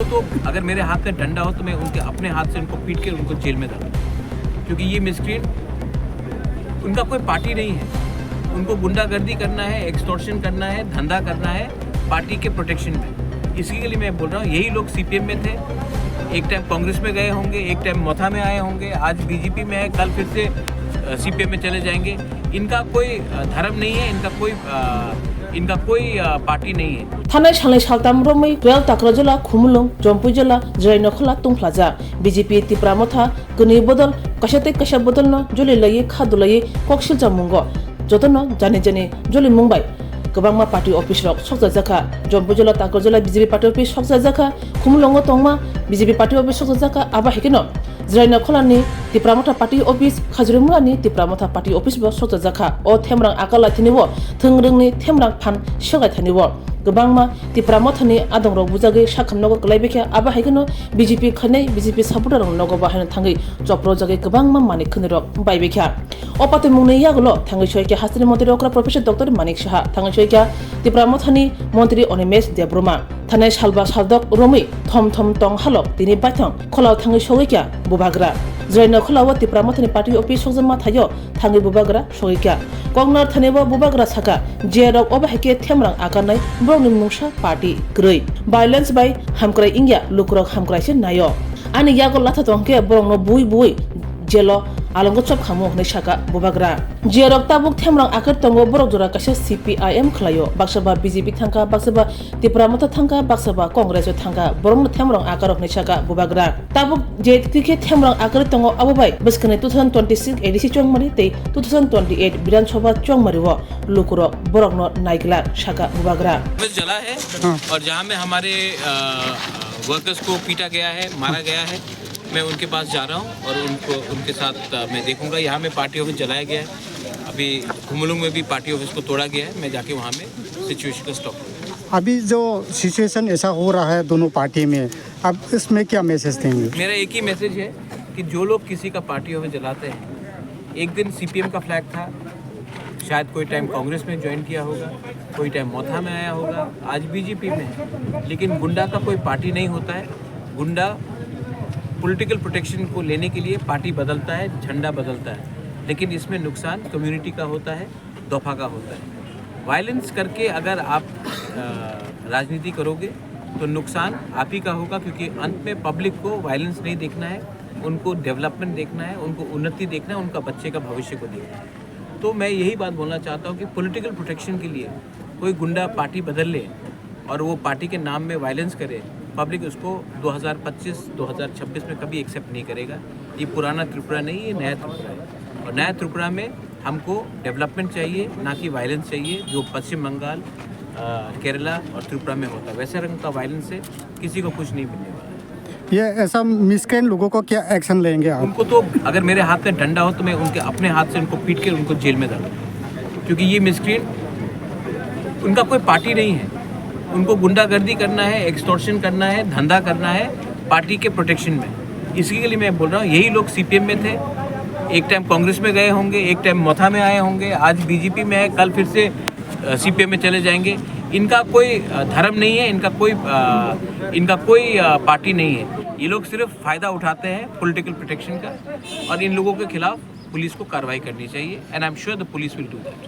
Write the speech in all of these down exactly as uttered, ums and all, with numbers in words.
तो अगर मेरे हाथ में डंडा हो तो मैं उनके अपने हाथ से उनको पीट के उनको जेल में डालूँ, क्योंकि ये मिसक्रिएंट, उनका कोई पार्टी नहीं है, उनको गुंडागर्दी करना है, एक्सटॉर्शन करना है, धंधा करना है पार्टी के प्रोटेक्शन में। इसी के लिए मैं बोल रहा हूँ, यही लोग सीपीएम में थे, एक टाइम कांग्रेस में गए होंगे, एक टाइम मोथा में आए होंगे, आज बीजेपी में है, कल फिर से सीपीएम में चले जाएंगे। इनका कोई अ, धर्म नहीं है, इनका कोई अ, इनका कोई अ, पार्टी नहीं है। Thanai salnwi saltham romwi twelve Takrajola Khumulwng Jompuijola Jwrainokhola tungphlajak. B J P Tipra Motha kwnwi bodol kaisa tei kaisa bodolno joli laiwi kha dulaiwi kok silchamungo jotono jani jani jolimung bai kwbangma party office rok sokjajakha. Jompuijola Takrajola B J P party office sokjajakha. Khumulwngo tongma B J P party office sokjajakha. Abo hai kheno Jwrainokholani Tipra Motha party office, Khajurumulani Tipra Motha party office bo sokjajakha. O themrang akar laithani bo thwngrwngni themrang phan segai thani bo kwbangma Tipra Mothani adongrok bujagwi sakham nogo kwlaibaikha. Abo hai kheno B J P khainai B J P supporter rok nogo bahaino thangwi choprojagwi kwbangma manwi khwnirok baibaikha. O patimungni yagulo thangwi soikha hasteni montri okra Professor Doctor Manik Saha, thangwi soikha Tipra Mothani montri Animesh Debbarma. Thanai salba saldok romwi thom thom tong halok tini baithang kholao thangwi sogwi kha bubagra. Jwrainokholao Tipra Mothani party office sokjakma thaio thangwi bubagra sogwi kha. Koknar thani bo bubagra saka, je rok obo hai khe themrang akarnai borokni mungsa party kwrwi. Violence bai hamkrai wngya, lukurok hamkrai se naio. Ani yago latha tong khe borokno bui bui jelo alongo chop khamu hwnwi saka bubagra. Jiyarok tabuk themrang akar tongo, borok jora kaisa C P I M khlaio, baksa ba B J P thangkha, baksa ba Tipra Motha thangkha, baksa ba Congress o thangkha, borokno themrang akar hwnwi saka bubagra. Tabuk je twi khe themrang akar tongo, abo bai bwskangni two thousand twenty-six A D C chongmari tei two thousand twenty-eight Bidhan Sabha chongmari o lukurok borokno naiglak saka bubagra. Office जला है। हाँ। और जहाँ में हमारे वर्कर्स को पीटा गया है, मारा गया है, मैं उनके पास जा रहा हूँ और उनको, उनके साथ, अ, मैं देखूंगा। यहाँ में पार्टी ऑफिस जलाया गया है, अभी खुमुलुंग में भी पार्टी ऑफिस को तोड़ा गया है। मैं जाके वहाँ में सिचुएशन को स्टॉप करूंगा। अभी जो सिचुएशन ऐसा हो रहा है दोनों पार्टी में, आप इसमें क्या मैसेज देंगे? मेरा एक ही मैसेज है कि जो लोग किसी का पार्टी ऑफिस जलाते हैं, एक दिन सीपीएम का फ्लैग था, शायद कोई टाइम कांग्रेस में ज्वाइन किया होगा, कोई टाइम मोथा में आया होगा, आज बीजेपी में है। लेकिन गुंडा का कोई पार्टी नहीं होता है। गुंडा पॉलिटिकल प्रोटेक्शन को लेने के लिए पार्टी बदलता है, झंडा बदलता है, लेकिन इसमें नुकसान कम्युनिटी का होता है, दफा का होता है। वायलेंस करके अगर आप, अ, राजनीति करोगे तो नुकसान आप ही का होगा, क्योंकि अंत में पब्लिक को वायलेंस नहीं देखना है, उनको डेवलपमेंट देखना है, उनको उन्नति देखना है, उनका बच्चे का भविष्य को देखना है। तो मैं यही बात बोलना चाहता हूँ कि पॉलिटिकल प्रोटेक्शन के लिए कोई गुंडा पार्टी बदल ले और वो पार्टी के नाम में वायलेंस करे, पब्लिक उसको दो हज़ार पच्चीस, दो हज़ार छब्बीस में कभी एक्सेप्ट नहीं करेगा। ये पुराना त्रिपुरा नहीं, ये नया त्रिपुरा है। और नया त्रिपुरा में हमको डेवलपमेंट चाहिए, ना कि वायलेंस चाहिए, जो पश्चिम बंगाल, अ, केरला और त्रिपुरा में होता है। वैसे रंग का वायलेंस से किसी को कुछ नहीं मिलने वाला है। ये ऐसा मिसक्रेंट लोगों को क्या एक्शन लेंगे आप? उनको तो, अगर मेरे हाथ में डंडा हो तो मैं उनके, अपने हाथ से उनको पीट के उनको जेल में डालूँ, क्योंकि ये मिसक्रेंट, उनका कोई पार्टी नहीं है। उनको गुंडागर्दी करना है, एक्सटॉर्शन करना है, धंधा करना है पार्टी के प्रोटेक्शन में। इसी के लिए मैं बोल रहा हूँ, यही लोग सीपीएम में थे, एक टाइम कांग्रेस में गए होंगे, एक टाइम मोथा में आए होंगे, आज बीजेपी में है, कल फिर से सीपीएम में चले जाएंगे। इनका कोई, अ, धर्म नहीं है, इनका कोई, अ, इनका कोई, अ, पार्टी नहीं है। ये लोग सिर्फ फायदा उठाते हैं पॉलिटिकल प्रोटेक्शन का, और इन लोगों के खिलाफ पुलिस को कार्रवाई करनी चाहिए, and I am sure the police will do that.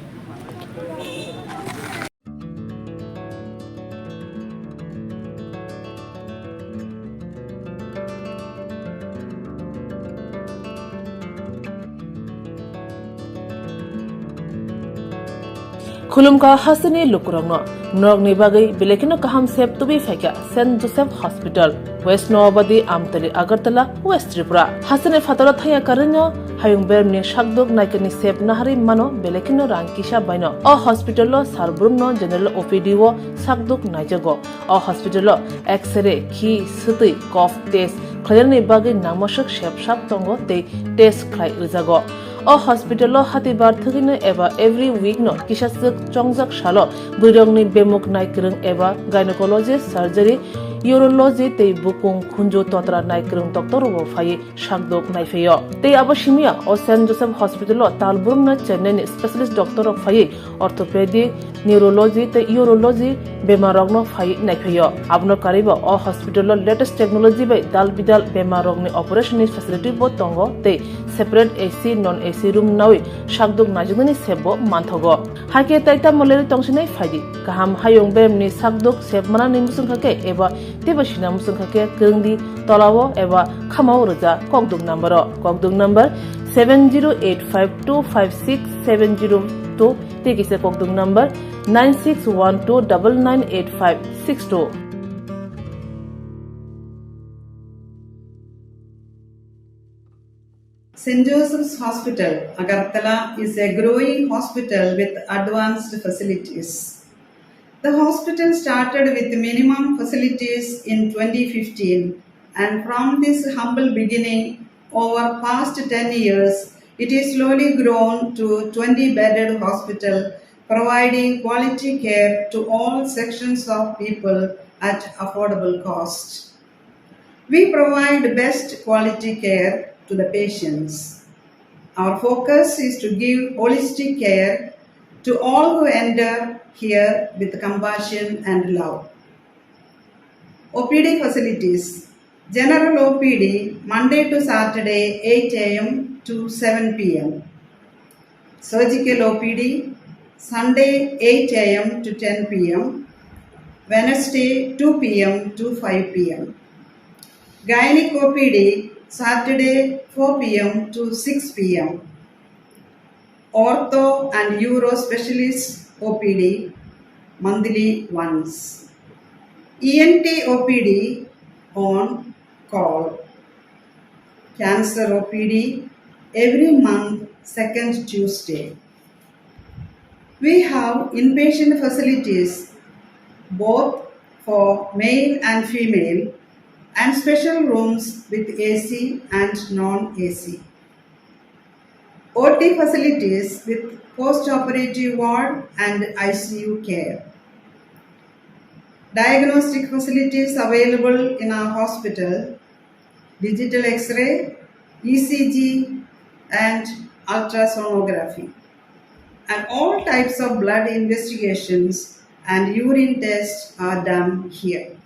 Khulumkha hasteni lukurokno norokni bagwi belai kheno kaham sep tubui phaikha Saint Joseph Hospital, West Noabadi, Amtali, Agartala, West Tripura. Hasteni phataro thangya karwino hayung bermni sakduk naikani sep naharwi mano belai kheno rang kisa baino. O hospital o sar brumno general O P D o sakduk naijago. O hospital o X-ray, khi, swtwi, cough test khlainani bagwi nangmaswk sep sak tongo tei test khlai rwjago. O hospital o hatibar thwgwino eba every week no kisa swk chongjak salo bwrwirokni bemuk naikwrwng eba gynecologist surgery urology tei bukung khunju totra naikwrwng doctor rok phaiwi sakdok naiphaio. Tei abo simiya o Saint Joseph Hospital o tal brumna Chennai ni specialist doctor rok phaiwi orthopedic, neurology tei urology bemar rokno phaiwi naiphaio. Abono karwibo o hospital o latest technology bai dal bidal bemar rokni operation ni facility bo tongo tei separate A C, non A C room nawi sakdok naijaknani sep bo manthogo. Haikhe tai tamo leri tongsinai phaidi. Kaham hayung beremni sakdok sep manani muchungkha khe eba teibo sina muchungkha khe kwrwngdi tolao eba khamao rwja kokduk number o. Kokduk number seven zero eight five two five six seven zero two tei kisa kokduk number nine six one two double nine eight five six two. Saint Joseph's Hospital, Agartala is a growing hospital with advanced facilities. The hospital started with minimum facilities in twenty fifteen, and from this humble beginning, over past ten years, it is slowly grown to twenty bedded hospital, providing quality care to all sections of people at affordable cost. We provide best quality care to the patients. Our focus is to give holistic care to all who enter here with compassion and love. O P D facilities. General O P D, Monday to Saturday, eight A M to seven P M. Surgical O P D, Sunday, eight A M to ten P M, Wednesday, two P M to five P M. Gynec O P D, Saturday, four P M to six P M. Ortho and Uro Specialist O P D, monthly once. E N T O P D on call. Cancer O P D every month, second Tuesday. We have inpatient facilities both for male and female and special rooms with A C and non-A C. O T facilities with post-operative ward and I C U care. Diagnostic facilities available in our hospital, digital X-ray, E C G, and ultrasonography. And all types of blood investigations and urine tests are done here.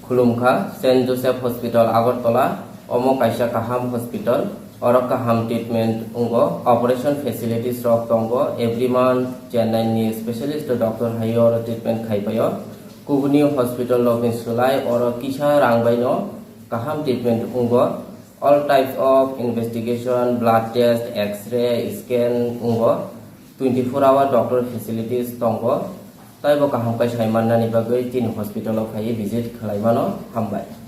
Khulumkha, Saint Joseph Hospital, Agartala, omo kaisa kaham hospital. Oro kaham treatment wngo, operation facilities rok tongo, every month Chennai ni specialist doctor hai oro treatment khai paio. Kubuni hospital rokni swlai oro kisa rang baino kaham treatment wngo. All types of investigation, blood test, X-ray, scan wngo. Twenty-four hour doctor facilities tongo. Taibo kaham khe sai mannani bagwi chini hospital o phaiwi visit khlai mano. Hambai.